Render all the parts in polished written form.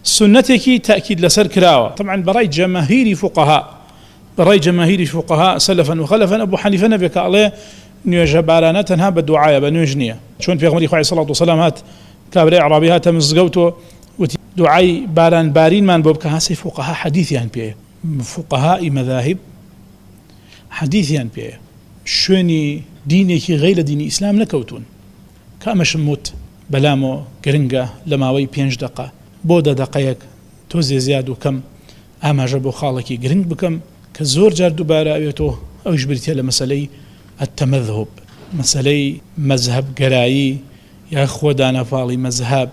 سوننەتێکی تەئکید لەسەر کراوە تەبعەن بەڕای جەماهیری فوقەها بەڕای جەماهیری فوقەها سەلەفەن و خەلەفەن ئەبو حەنیفە نەبێ کە ئەڵێ نوێژە بارانە تەنها بە دوعایە بە نوێژ نییە چۆن پێغەمبەری خوای سەڵات و سەلام هات کابرای ئەعرابی هاتە مزگەوت و وتی دوعای باران بارینمان بۆ بکە هەسەی فوقەها حەدیثیان پێیە فوقەهای مەذاهب حەدیثیان پێیە شوێنی دینێکی غەیرە دینی ئیسلام نەکەوتوون کە ئەمەشم وت بەلامەوە گرنگە لە ماوەی پێنج دەقە بۆ دە دەقەیەک تۆزێ زیاد و کەم ئاماژە بۆ خاڵێکی گرنگ بکەم کە زۆر جار دووبارە ئەوێتەوە ئەویش بریتیە لە مەسەلەی التمذهب مەسەلەی مەزهەب گەرایی یا خۆ دانە پاڵی مەزهەب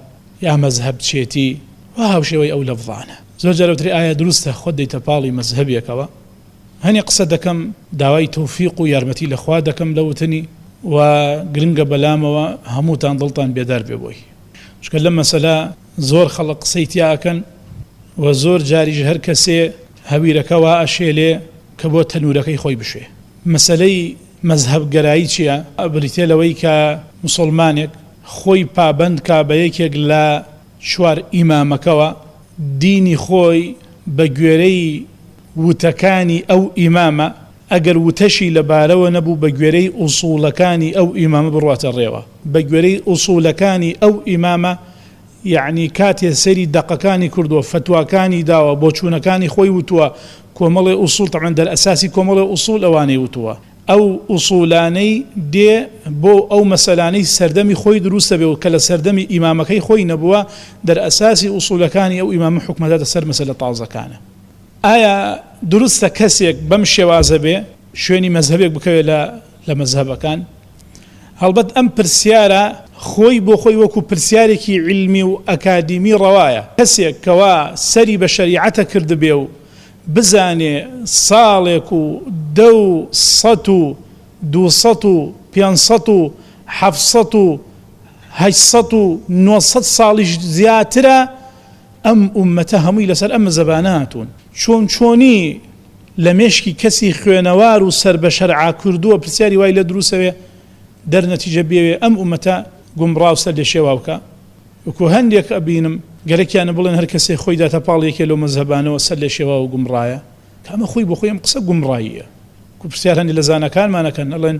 یا مەزهەب چێتی و هاوشێوەی ئەو لەفزانە. زۆر جار ئەوترێ ئایا دروستە خۆت دەیتە پاڵی مەزهەبێکەوە؟ هەنێ قسە دەکەم داوای تۆفیق و یارمەتی لە خوا دەکەم لە وتنی و گرنگە بەلامەوە هەمووتان دڵتان بێدار بێ بۆی چونکە لەم مەسەلە زۆر خەڵک قسەی تیا ئەکەن و زۆر جاریش هەر کەسێ هەویرەکە وا ئەشێلێ کە بۆ تەنورەکەی خۆی بشوێ. مەسەلەی مەزهەب گەرایی چیە؟ بریتیە لەوەی کە موسوڵمانێک خۆی پابەند کا بە یەکێک لە چوار ئیمامەکەوە، دینی خۆی بە گوێرەی وتەکانی ئەو ئیمامە، ئەگەر وتەشی لە بارەوە نەبوو بە گوێرەی ئوسوڵەکانی ئەو ئیمامە بڕواتە ڕێوە، بە گوێرەی ئوسوڵەکانی ئەو ئیمامە، یەعنی کاتێ سەیری دەقەکانی کردووە، فەتواکانی داوە، بۆچوونەکانی خۆی وتووە، کۆمەڵێ ئوسوڵ، تەبعەن دەرئەساسی کۆمەڵێ ئوسوڵ ئەوانەی وتووە. ئەو ئوسوڵانەی دێ بۆ ئەو مەسەلانەی سەردەمی خۆی دروست دەبێ و کە لە سەردەمی ئیمامەکەی خۆی نەبووە، دەرئەساسی ئوسوڵەکانی ئەو ئیمامە حوکم ئەداتە سەر مەسەلە تازەکانە. ئایا دروستە کەسێک بەم شێوازە بێ شوێنی مەزهەبێک بکەوێ لە لە مەزهەبەکان؟ هەڵبەت ئەم پرسیارە خۆی بۆ خۆی وەکو پرسیارێکی عیلمی و ئەکادیمی ڕەوایە. کەسێک کەوا سەری بە شەریعەتە کردبێ و بزانێ ساڵێک و دە و سەت و دووسەت و پێنسەت و حەفسەت و هەشتسەت و نۆسەت ساڵیش زیاترە ئەم ئوممەتە هەمووی لەسەر ئەم مەزەبانە هاتوون. چۆن چۆنی لە مێشکی کەسی خوێنەوار و سەر بە شەرعا کوردووە پرسیاری وای لێ دروسەوێ دەرنەتیجە بیەوێ ئەم ئوممەتە گومڕا و سەر لێشێواو کا. وەکو هەندێک ئەبینم گەرەکیانە بڵێن هەر کەسێ خۆی داتە پاڵ یەکێ لەو مەزهەبانەوە سەر لێشێواو و گومڕایە کە ئەمە خۆی بۆ خۆی ئەم قسە گومڕاییە. وەکو پرسیار هەندێ لە زاناکانمان ئەکەن ئەڵێن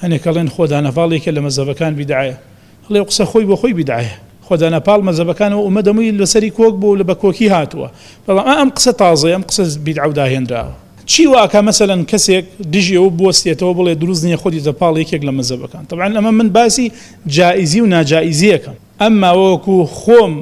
هەنێک ئەڵێن خۆ دانە پاڵ یەکێ لە مەزهەبەکان بیدعەیە. ئەڵێ ئەو قسە خۆی بۆ خۆی بیدعەیە. خۆ دانە پاڵ مەزهەبەکانەوە ئوممەت هەمووی لەسەری کۆک بووە و بە کۆکی هاتووە. بەڵام ئا ئەم قسە تازەیە ئەم قسە بیدعە و داهێنراوە. چی وا ئەکا مەسەلەن کەسێک دژی ئەوە بوەستێتەوە بڵێ دروست نییە خۆت دیتە پاڵ یەکێک لە مەزهەبەکان. تەبعەن ئەمە من باسی جائیزی و ناجائیزی ئەکەم. ئەمما وەکو خۆم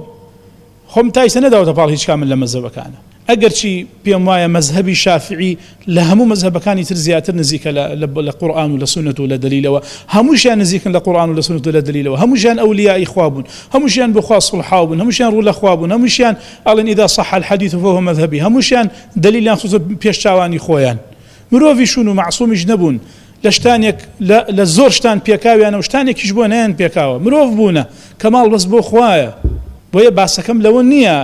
خۆم تا ئیستا نەداوەتە پاڵ هیچ کامن لە مەزهەبەکانە. ئەگەرچی پێم وایە مەزهەبی شافعی لە هەموو مەزهەبەکانی تر زیاتر نزیکە لە لە قورئان و لە سوننەت و لە دەلیلەوە، هەمووشیان نزیکن لە قورئان و لە سوننەت و لە دەلیلەوە، هەمووشیان ئەولیائی خوا بوون، هەمووشیان بۆ خوا سوڵحاو بوون، هەمووشیان ڕوو لە خوا بوون، هەمووشیان ئەڵێن اذا صح الحدیث فهو مذهبی، هەمووشیان دەلیلیان خستووە پێش چاوانی خۆیان. مرۆڤیشون و مەعسومیش نەبوون، لە شتانێک لە لە زۆر شتان پێکاویانە و شتانێکیش بووە نەیان پێکاوە، مرۆڤ بوونە، کەماڵ بەس بۆ خوایە. بۆیە باسەکەم لەوە نییە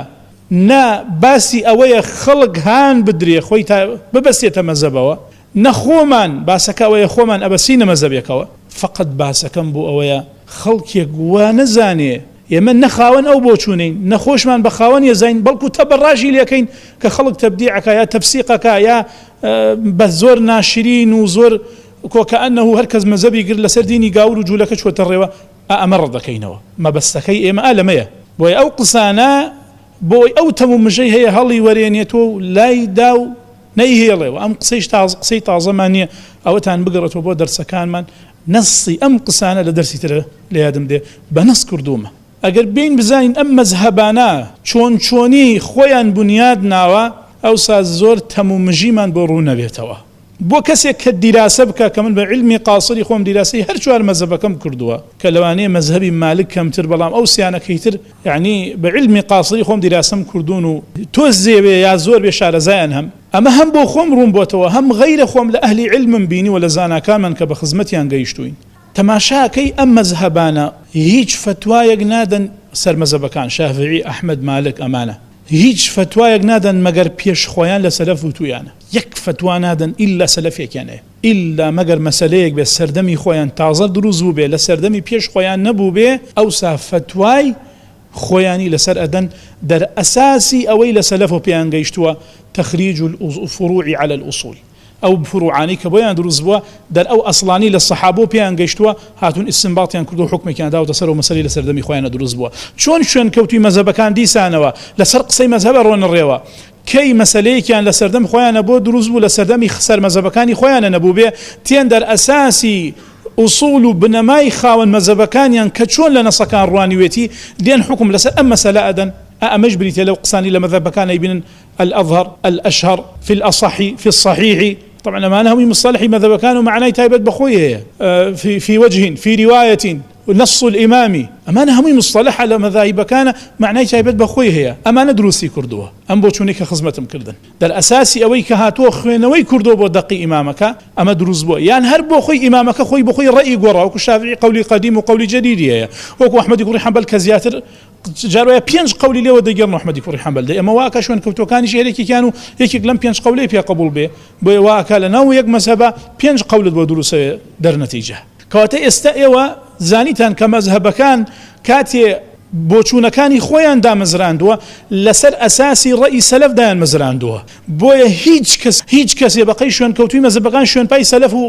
نە باسی ئەوەیە خەڵک هان بدرێ خۆی تا ببەستێتە مەزەبەوە، نە خۆمان، باسەکە ئەوەیە خۆمان ئەبەستینە مەزەبێکەوە، فەقەت باسەکەم بۆ ئەوەیە خەڵکێک وا نەزانێ ئێمە نە خاوەن ئەو بۆچوونەین، نە خۆشمان بە خاوەنی ئەزانین، بەڵکو تەبەڕاژی لێکەین کە خەڵک تەبدیع ئەکا یا تەفسیق ئەکا یا بە زۆر ناشرین و زۆر کۆ کەئەنەهو هەر کەس مەزەبی گرت لەسەر دینی گاور و جوولەکە چووەتە ڕێوە، ئا ئەمە ڕەت دەکەینەوە. مەبەستەکەی ئێمە ئا لەمەیە. بۆیە ئەو قسانە بۆی ئەو تەم و مژەی هەیە هەڵی وەرێنێتەوە و لای دا و نەیهێڵێ و ئەم قسەیش تازە قسەی تازەمان نییە ئەوەتان بگەڕێتەوە بۆ دەرسەکانمان نەسی ئەم قسانە لە دەرسی تر لە یادم دێ بە نەس کردوومە. ئەگەر بێین بزانین ئەم مەزهەبانە چۆن چۆنی خۆیان بونیاد ناوە ئەوسا زۆر تەم و مژیمان بۆ ڕوون ئەبێتەوە. بۆ کەسێک کە دیراسە بکا کە من بە عیلمی قاسری خۆم دیراسەی هەر چوار مەزهەبەکەم کردووە کە لەوانەیە مەزهەبی مالک کەمتر بەڵام ئەو سیانەکەی تر یەعنی بە عیلمی قاسری خۆم دیراسەم کردوون و تۆزێ بێ یا زۆر بێ شارەزایان هەم ئەمە هەم بۆ خۆم ڕوون بۆتەوە هەم غەیرە خۆم لە ئەهلی عیلمم بینیوە لە زاناکانمان کە بە خزمەتیان گەیشتووین. تەماشاکەی ئەم مەزهەبانە هیچ فەتوایەک نادەن سەر مەزهەبەکان شافعی ئەحمەد مالک ئەمانە هیچ فەتوایەک نادەن مەگەر پێش خۆیان لە سەلەف وتویانە یەک فەتوا نادەن ئیلا سەلەفێکیان هەیە ئیلا مەگەر مەسەلەیەک بێ سەردەمی خۆیان تازە دروست بووبێ لە سەردەمی پێش خۆیان نەبووبێ ئەوسا فەتوای. خۆیانی لەسەر ئەدەن دەر ئەساسی ئەوەی لە سەلەفەوە پێیان گەیشتووە تخریج الفروع علی الاصول ئەو فروعانەی کە بۆیان دروست بووە دەر ئەو ئەسڵانەی لە سەحابەوە پێیان گەیشتووە هاتوون ئیستنباطیان کردووە حوکمێکیان داوەتە سەر ئەو مەسەلەی لە سەردەمی خۆیانە دروست بووە چۆن شوێنکەوتووی مەزهەبەکان دیسانەوە لەسەر قسەی مەزهەب ئەڕۆنە ڕێوە کەی مەسەلەیەکیان لە سەردەم خۆیانە بۆ دروست بوو لە سەردەمی سەر مەزهەبەکانی خۆیانە نەبووبێ تێن دەر ئەساسی ئوسوڵ و بنەمای خاوەن مەزهەبەکانیان کە چۆن لە نەسەکان ڕوانیوێتی دێن حوکم لەسەر ئەم مەسەلە ئەدەن ئا ئەمەش بریتیە لەو قسانەی لە مەزهەبەکان ئەیبینن الأظهر الأشهر في الأصح في الصحيح طبعا ئەمانە هەمووی مصطلحی مەزهەبەکان و مەعنای تایبەت بە خۆی هەیە في في وجه في رواية نص الإمام ئەمانە هەمووی مصطلحە لە مەزاهیبەکانە مەعنای تایبەت بە خۆی هەیە ئەمانە دروستی کردووە ئەم بۆچوونەی کە خزمەتم کردن دەر ئەساسی ئەوەی کە هاتووە خوێنەوەی کردووە بۆ دەقی ئیمامەکە ئەمە دروست بووە یان هەر بۆ خۆی ئیمامەکە خۆی بۆ خۆی ڕەئی گۆڕا وەکو شافعی قەولی قەدیم و قەولی جەدیدی هەیە وەکو ئەحمەدی کوڕی حەنبەل کە زیاتر جار وایە پێنج قەولی لێوە دەگێڕن ئەحمەدی کوڕی حەنبەل دەی ئەمە وا ئەکا شوێنکەوتووەکانیش هەر یەکێکیان و یەکێک لەم پێنج قەولەی پێ قەبووڵ بێ بۆیە وا ئەکا لە ناو یەک مەزهەبا پێنج قەولت بۆ دروست ئەوێ دەرنەتیجە. کەواتە ئێستا ئێوە زانیتان کە مەزهەبەکان کاتێ بۆچوونەکانی خۆیان دامەزراندووە لەسەر ئەساسی ڕەئی سەلەف دایانمەزراندووە بۆیە هیچ کەس هیچ کەسێ بەقەی شوێنکەوتووی مەزهەبەکان شوێنپای سەلەف و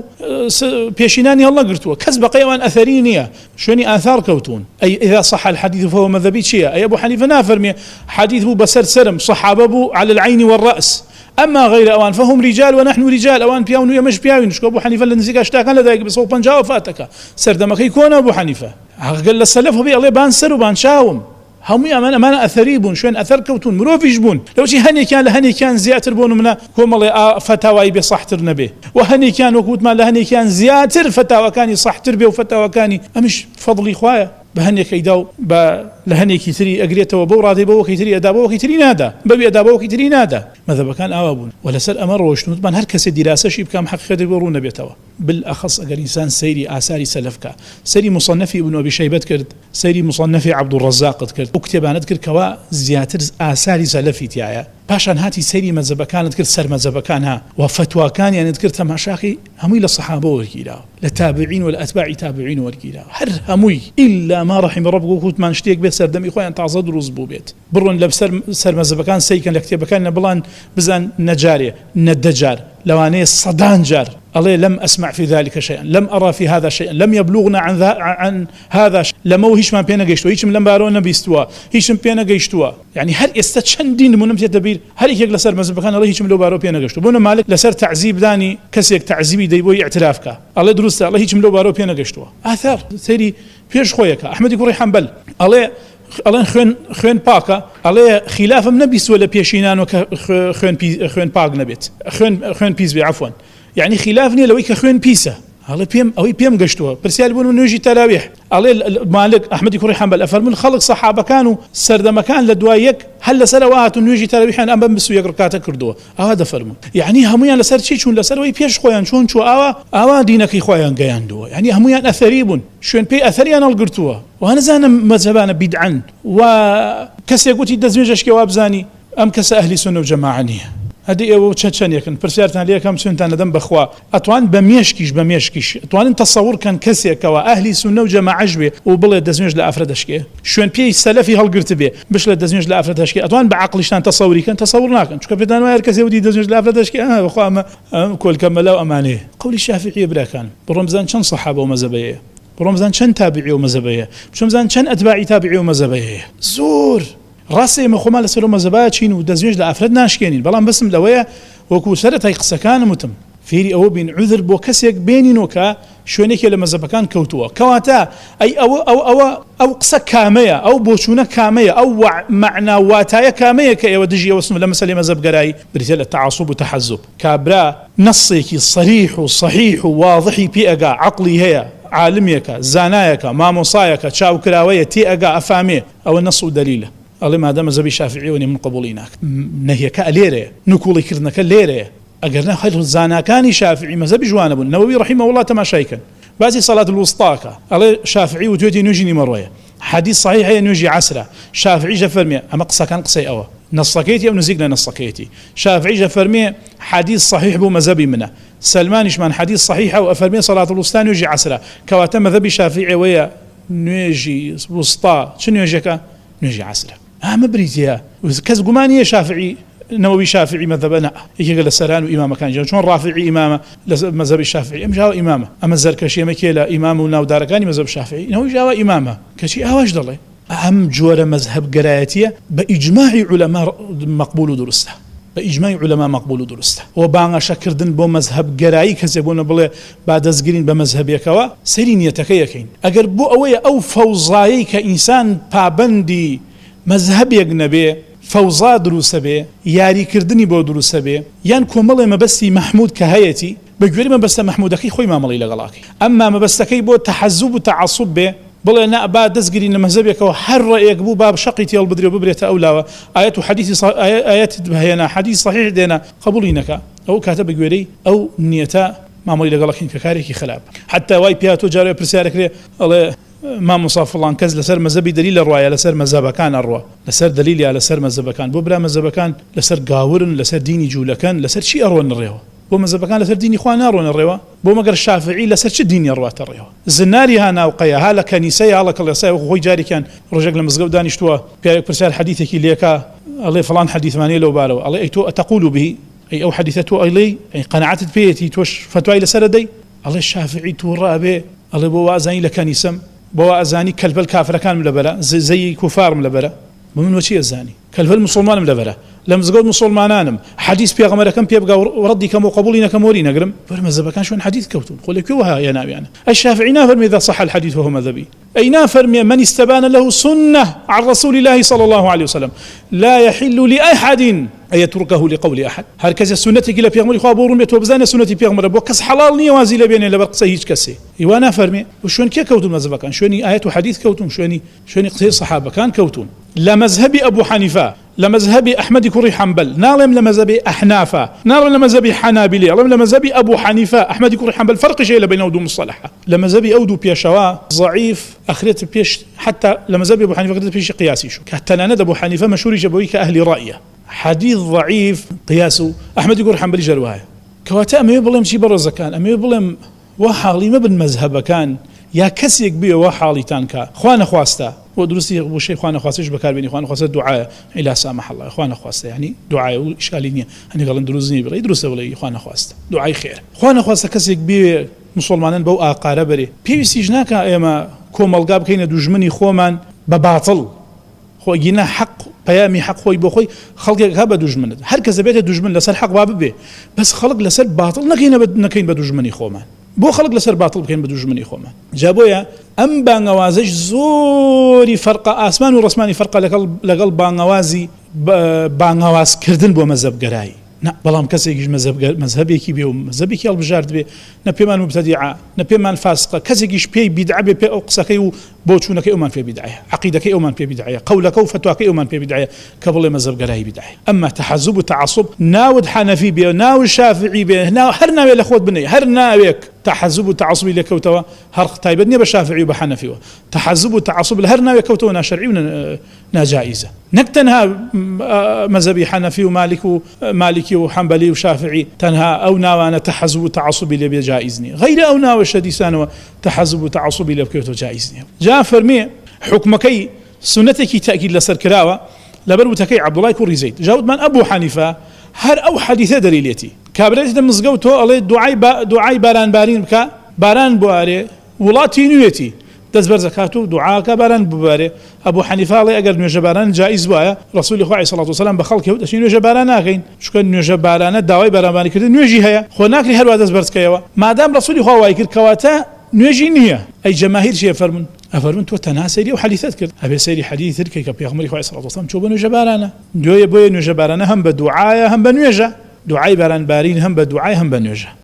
پێشینانی هەڵنەگرتووە کەس بەقەی ئەوان ئەثەری نییە شوێنی ئاثار کەوتوون ئەی اذا صح الحدیث فهو مذهبی چییە ئەی ئەبو حەنیفە نافەرمێ حەدیث بوو بەسەر سەرم صحابە بوو علی العین والرأس اما غیر ئەوان فهم رجال ونحن رجال ئەوان پیاون و ئێمەش پیاوین چونکە ئەبو حەنیفە لە نزیک هەشتاکان لەدایک بوو 150 وەفاتەکە سەردەمەکەی کۆنە ئەبو حەنیفە ئەگەر لە سەلەف هەبێ ئەڵێ بان سەر و بان چاوم هەمووی ئەمان ئەمانە ئەثەری بوون شوێن ئەثەر کەوتوون مرۆڤیش بوون لەوچی هەنێکیان لە هەنێکیان زیاتر بۆ نمونە کۆمەڵێ ئا فەتاوای بێ سەحتر نەبێ و هەنێکیان وەک وتمان لە هەنێکیان زیاتر فەتاواکانی سەحتر بێ و فەتاواکانی ئەمیش فەضڵی خوایە بە هەنێک ئەیدا و بە لە هەنێکی تری ئەگرێتەوە بەو ڕادەی بەوەکی تری ئەدا بەوەکی تری نادا بەوی ئەدا بەوەکی تری نادا مەزهەبەکان ئاوا بوون و لەسەر ئەمە ڕۆیشتن وتمان هەر کەسێ دیراسەشی بکا ئەم حەقیقەتەی بۆ ڕوون نەبێتەوە بالأخص ئەگەر ئینسان سەیری ئاساری سەلەف کا سەیری مصنفی ابن ابی شیبەت کرد سەیری مصنفی عبدالرزاقت کرد ئەو کتێبانەت کرد کەوا زیاتر ئاساری سەلەفی تیایە پاشان هاتی سەیری مەزهەبەکانت کرد سەر مەزهەبەکان ها و فەتواکانیانت کرد تەماشاکەی هەمووی لە سەحابە وەرگیراوە لە تابعین و لە ئەتباعی تابعین وەرگیراوە هەر هەمووی إلا ما رحم ربک وەکو وتمان شتێک بێت سەردەمی خۆیان تازە دروست بووبێت بڕۆن لە سەر سەر مەزهەبەکان سەیکەن لە کتێبەکان نە بڵان بزان نە جارێ نە دە جار لەوانەیە سەدان جار ئەڵێ لم أسمع في ذلك شيئا لم أرى في هذا شيئا لم يبلغنا عن عن هذا لەمەوە هیچمان پێ نەگەیشتووە هیچم لەم بارەوە نەبیستووە هیچم پێ نەگەیشتووە یعنی هەر ئێستا چەندین نمونەم تێتە بیر هەر یەکێک لەسەر مەزهەبەکان ئەڵێ هیچم لەو بارەوە پێ نەگەشتووە بۆ نە مالک لەسەر تەعزیب دانی کەسێک تەعزیبی دەی بۆی ئیعتراف کا ئەڵێ دروستە ئەڵێ هیچم لەو بارەوە پێ نەگەشتووە ئاثار سەیری پێش خۆیەکە ئەحمەدی کوڕی حەنبەل ئەڵێ ئەڵێن خوێن خوێن پاکە ئەڵێ خیلافم نەبیستووە لە پێشینانەوە کە خوێن خوێن پاک نەبێت خوێن خوێن پیس بێ عەفوەن یعنی خیلاف نییە لەوەی کە خوێن پیسە ئەڵێ پێم ئەوەی پێم گەشتووە پرسیار بوون و نوێژی تەراویح ئەڵێ مالک ئەحمەدی کوڕی حەنبەل ئەفەرموون خەڵک سەحابەکان و سەردەمەکان لە دوای یەک هەر لەسەر ئەوە هاتوون نوێژی تەراویحیان ئەم بەم 21 ڕکاتە کردووە ئاوا دەفەرموون یعنی هەموویان لەسەر چی چوون لەسەر ئەوەی پێش خۆیان چۆن چوو ئاوا ئاوا دینەکەی خۆیان گەیاندووە یعنی هەموویان ئەثەری بوون شوێن پێی ئەثەریان هەڵگرتووە وا نەزانم مەزهەبانە بیدعەن و کەسێک وتی دەستنوێژ ئەشکێ وابزانی ئەم کەسە ئەهلی سوننە و جەماعە نییە. ئەدی ئێوە چە چەنێکن پرسیارتان لێ ئەکەم سوێنتان ئەدەم بەخوا ئەتوان بە مێشکیش بە مێشکیش ئەتوانن تەسەوڕ کەن کەسێک کەوا ئەهلی سوننە و جەماعەش بێ و بڵێ دەستنوێژ لە ئافرەت ئەشکێ شوێن پێی سەلەفی هەڵگرتبێ بشڵێ دەستنوێژ لە ئافرەت ئەشکێ ئەتوان بە عەقڵیشتان تەسەوری کەن تەسەوڕ ناکەن چونکە پێتان وایە هەر کەسێ وتی دەستنوێژ لە ئافرەت ئەشکێ ئا بەخوا ئەمە ئەم کۆلکە مەلا و ئەمانەیە قەولی شافعیە براکانم بڕۆن بزان چەند سەحابە و مەزەبەیە بڕۆن بزان چەند تابعی و مەزەبەیە بچۆن بزان چەند ئەتباعی تابعی و مەزەبەیە زۆر ڕاستە ئێمە خۆمان لەسەر ئەو مەزهەبە ئەچین و دەستنوێژ لە ئافرەت ناشکێنین، بەڵام بەسم لەوەیە وەکو سەرەتای قسەکانم وتم فێری ئەوە بین عوزر بۆ کەسێک بێنینەوە کە شوێنێکێ لە مەزهەبەکان کەوتووە، کەواتە ئەی ئەوە ئەو ئەوە ئەو قسە کامەیە، ئەو بۆچوونە کامەیە، ئەو مەعنا و واتایە کامەیە کە ئێوە دژی ئەوەستن لە مەسەلەی مەزهەبگەرایی؟ بریتیە لە تەعەسوب و تەحەزوب. کابرا نەسێکی سەریح و سەحیح و واضحی پێ ئەگا، عەقڵی هەیە، عالمێکە، زانایەکە، مامۆسایەکە، چاوکراوەیە، تێ ئەگا، ئەفامێ، ئەوە نەس و دەلیلە. ئەڵێ مادام مەزهەبی شافعیەوە نیە من قبوڵی ناکەم. نەهیەکە لێرەیە، نکوڵی کردنەکە لێرەیە. ئەگەر نا هەر زاناکانی شافعی مەزهەبیش وانەبوون. نەوەوی رحمە اللە تەماشای کەن باسی صلاة الوسطی ئەکا ئەڵێ شافعی وتوێتی نوێژی نیمەڕۆیە. حەدیس صحیح هەیە نوێژی عەسرە. شافعیش ئەفەرمێ ئەمە قسەکان قسەی ئەوە. نەسەکەیەتی ئەو نزیک لە نەسەکەیەتی. شافعیش ئەفەرمێ حەدیس صحیح بوو مەزهەبی منە. سەلمانیشمان حەدیس صحیحە و ئەفەرمێ صلاة الوسطی نوێژی عەسرە. کەواتە مەزهەبی شافعی ئەوەیە نوێژی وسطا چ نوێژێکە؟ نوێژی عەسرە. ئەمە بریتیە کەس گومانی نیە شافعی نەوەوی شافعی مەزهەبە نا یەکێکە لە سەران و ئیمامەکانی جیهان چۆن ڕافعی ئیمامە لە مەزهەبی شافعی ئەم ژاوە ئیمامە ئەمە زەرکەشی ئەمە کێ لە ئیمام و ناودارەکانی مەزهەب شافعی نەوەوی ژاوە ئیمامە کەچی ئاواش دەڵێ. ئەم جۆرە مەزهەبگەرایەتیە بە ئیجماعی عولەما مەقبول و دروستە بە ئیجماعی عولەما مەقبول و دروستە وە بانگەشە کردن بۆ مەزهەبگەرایی کەسێک بۆ نە بڵێ با دەستگرین بە مەزهەبێکەوە سەیری نیەتەکەی ئەکەین ئەگەر بۆ ئەوەیە ئەو فەوزایەی کە ئینسان پابەندی مەزهەبێک نەبێ فەوزا دروسەبێ یاری کردنی بۆ دروسەبێ یان کۆمەڵێ مەبەستی مەحمود کە هەیەتی بە گوێرەی مەبەستە مەحمودەکەی خۆی مامەڵەی لەگەڵا کەی ئەمما مەبەستەکەی بۆ تەحەزوب و تەعەسوب بێ بڵێ نا با دەست گرین لە مەزهەبێکەوە هەر ڕەئێک بوو با شەقی تێڵ بدرێ و ببرێتە ئەو لاوە ئایەت و حەدیسی ئایەت هێنا حەدیث صحیح دێنا قبوڵی نەکا ئەو کاتە بە گوێرەی ئەو نیەتە مامەڵەی لەگەڵ ئەکەین کە کارێکی خراپە حەتا وای پیا تۆ جارێ پرسیار ئەکرێ ئەڵێ مامۆستا فڵان کەس لەسەر مەزەبی دەلیل ئەڕوا یا لەسەر مەزهەبەکان ئەڕوا لەسەر دەلیل یا لەسەر مەزهەبەکان بۆ برا مەزهەبەکان لەسەر گاورن لەسەر دینی جوولەکەن لەسەر چی ئەڕۆنە ڕێوە بۆ مەزهەبەکان لەسەر دینی خوا ناڕۆنە ڕێوە بۆ مەگەر شافعی لەسەر چ دینی ئەڕواتە ڕێوە زناری ها ناوقەیە ها لە کەنیسەیە ها لە کڵێسایە وەکو خۆی جارێکیان ڕۆژێک لە مزگەوت دانیشتووە پیاوێک پرسیار حەدیثێکی لێکا ئەڵێ فڵان حەدیثمان هەیە لەو بارەوە ئەڵێ ئەی تۆ ئەتەقول به ئەی ئەو حەدیثە تۆ ئەڵێی ئەی قەناعەتت پێیەتی تۆش فەتوای لەسەر ئەدەی ئەڵێ شافعی تووڕە ئەبێ ئەڵێ بۆ وا ئەزانی لە کەنیسەم بۆ وا ئەزانی کەلپەل کافرەکانم لەبەرە زەی کوفارم لەبەرە بۆ من وەچی ئەزانی کەلپەل موسڵمانم لەبەرە لە مزگەوت موسڵمانانم حەدیس پێغەمبەرەکەم پێ بگا و ڕەدی کەم و قبوڵی نەکەم وەری نەگرم بەر مەزهەبەکان شوێن حەدیث کەوتون خۆ لە کوێوە هێناویانە ئەی شافعی نافەرمێ اذا صح الحدیث فهو مذهبی ئەی نافەرمێ من استبان له سنة عن رسول الله صلى الله عليه وسلم لا يحل لأحد أن يتركه لقول أحد هەر کەسێ سوننەتێکی لە پێغەمبەری خوا بۆ ڕوون بێتەوە بزانێ سوننەتی پێغەمبەرە بۆ کەس حەڵاڵ نییە وازی لێ بێنێ لەبەر قسەی هیچ کەسێ ئی وا نافەرمێ و شوێن کێ کەوتون مەزهەبەکان شوێنی ئایەت و حەدیث کەوتون شوێنی شوێنی قسەی سەحابەکان کەوتون لە مەزهەبی ئەبو حەنیفە لە مەزهەبی ئەحمەدی کوڕی حەنبەل، ناڵێم لە مەزهەبی ئەحنافا، ناڵێم لە مەزهەبی حەنابیلە، ئەڵێم لە مەزهەبی ئەبو حەنیفە، ئەحمەدی کوڕی حەنبەل فەرقیش هەیە لە بەین ئەو دوو موستەلەحە. لە مەزهەبی ئەو دوو پێشەوا زەعیف ئەخرێتە پێش حەتا لە مەزهەبی ئەبو حەنیفە ئەخرێتە پێشی قیاسیش کە تەنانەت ئەبو حەنیفە مەشهوریشە بەوەی کە ئەهلی ڕەئیە. حەدیث زەعیف قیاس و ئەحمەدی کوڕی حەنبەلیش هەر وایە. کەواتە ئەمەوێ بڵێم چی بەڕێزەکان؟ ئەمەوێ بڵێم وا حاڵی مەبن مەزهەبەکان یا کەسێک بوێ وا حاڵیتان کا خوا نەخواستە بۆ دروستی وشەی خوا نەخواستەش بەکار بێنی خوا نەخواستە دوعایە الا سامح اللە خوا نەخواستە یانی دوعایە و ئیشکالی نیە هەندێک ئەڵێن دروست نیە بڵێی دروستە بڵێی خوا نەخواستە دوعای خێرە خوا نەخواستە کەسێک بوێ موسوڵمانان بەو ئاقارە بەرێ پێویستیش ناکا ئێمە کۆمەڵگا بکەینە دوژمنی خۆمان بە باتڵ خۆ ئەگینا حەق پەیامی حەق خۆی بۆ خۆی خەڵکێک ها بە دوژمنت هەر کەس دەبێتە دوژمن لەسەر حەق با ببێ بەس خەڵک لەسەر باتڵ نەکەینە بە نەکەین بە دوژمنی خۆمان بۆ خەڵک لەسەر باتڵ بکەین بە دوژمنی خۆمان جا بۆیە ئەم بانگەوازەش زۆری فەرقە ئاسمان و ڕسمانی فەرقە لەگەڵ لەگەڵ بانگەوازی بانگەوازکردن بۆ مەزەبگەرایی نا بەڵام کەسێکیش مەزهەبێکی بێ و مەزهەبێکی هەڵبژاردبێ نە پێمان موبتەدیعە نە پێمان فاسقە کەسێکیش پێی بیدعە بێ پێ ئەو قسەکەی و بۆچوونەکەی ئەومان پێ بیدعەیە عەقیدەکەی ئەومان پێ بیدعەیە قەولەکە و فەتواکەی ئەومان پێ بیدعەیە کە بڵێ مەزهەبگەرایی بیدعەیە ئەمما تەحەزوب و تەعەسوب ناوت حەنەفی بێ ناوت شافعی بێ ناو هەر ناوێ لە خۆت بنێ هەر ناوێک تەحەزوب و تەعەسوبی لێ کەوتەوە هەر تایبەت نییە بە شافعی و بە حەنەفیەوە تەحەزوب و تەعەسوب لە هەر ناوێک کەوتەوە ناشەرعی و ناجائیزە نەک تەنها مەزهەبی حەنەفی و مالک و مالکی و حەنبەلی و شافعی تەنها ئەو ناوانە تەحەزوب و تەعەسوبی لێ بێ جائیز نیە غەیرە ئەو ناوەشە دیسانەوە تەحەزوب و تەعەسوبی لێ بکەوێتەوە جائیز نیە جا فەرمی حوکمەکەی سوننەتێکی تەئکید لەسەر کراوە لەبەر وتەکەی عەبدوڵای کوڕی زەید جا وتمان ئەبو حەنیفە هەر ئەو حەدیثە دەلیلێتی کابرا دێتە مزگەوت تۆ ئەڵێ دوعای دوعای باران بارین بکە باران بوارێ وڵات تینویەتی دەست بەرز ئەکات و دوعا ئەکا باران ببارێ، ئەبو حەنیفە ئەڵێ ئەگەر نوێژە باران جائیز بوایە ڕەسولی خوا علیە سڵات وسلام بە خەڵکی وت ئەچین نوێژە باران ناکەین چونکە نوێژە بارانە داوای بارانباری کردن نوێژی هەیە خۆ ناکرێ هەروا دەست بەرز کەیەوە مادام ڕەسولی خوا وای کرد کەواتە نوێژی نییە ئەی جەماهیر چی ئەفەرموون ئەفەرموون تۆ تەنها سەیری ئەو حەدیثەت کرد ئەبێ سەیری حەدیثی تر کەی کە پێغەمبەری خوا علیە سڵات وسلام چووە بۆ نوێژە بارانە بۆیە نوێژە بارانە هەم بە دوعایە هەم بە نوێژە دوعای باران بارین هەم بە دوعای هەم بە نوێژە.